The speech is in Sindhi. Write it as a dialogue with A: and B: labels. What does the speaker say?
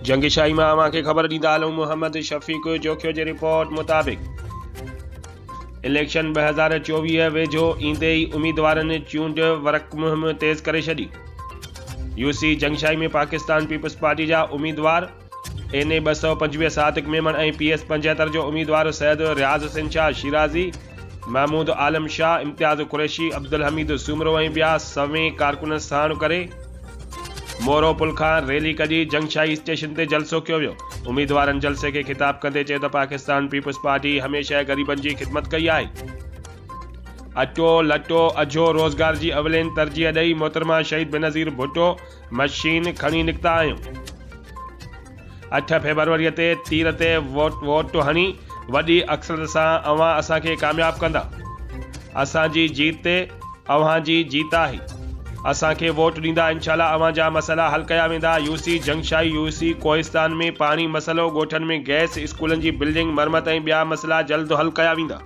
A: جنگشاهي مان اوهان کي خبر ڏيندا هلون محمد شفيق جوکيو جي رپورٽ مطابق اليڪشن 2024 ويجهو ايندي ئي اميدوارن چونڊ ورڪ مهم تيز ڪري ڇڏي. يو سي جنگشاهي ۾ پاڪستان پيپلز پارٽي جا اميدوار اين اي 225 صادق ميمڻ ۽ پي ايس 75 جو اميدوار سيد رياض حسين شاهه شيرازي، محمود عالم شاهه، امتياز قريشي، عبدالحميد سومرو ۽ ٻيا سوين ڪارڪن ساڻ ڪري مورو پل کان ريلي ڪڍي جنگشاهي اسٽيشن تي جلسو ڪيو ويو. اميدوارن جلسي کي خطاب ڪندي چيو ته پاڪستان پيپلز پارٽي هميشه غريبن جي خدمت ڪئي آهي. اٽو، لٽو، اجهو روزگار جي اولين ترجيح ڏئي محترمه شهيد بينظير ڀٽو مشين کڻي نڪتا آهيون. 8 فيبروري تي تير تي ووٽ هڻي وڏي اڪثريت سان اوهان اسان کي ڪامياب ڪندا. اسان جي جيت اوهان جي جيت آهي. اسان کي ووٽ ڏيندا انشاء الله اوهان جا مسئلا حل ڪيا ويندا. يو سي جنگشاهي، يو سي ڪوهستان ۾ پاڻي مسئلو، ڳوٺن ۾ گئس، اسڪولن جي بلڊنگ مرمت ۽ ٻيا مسئلا جلد حل ڪيا ويندا.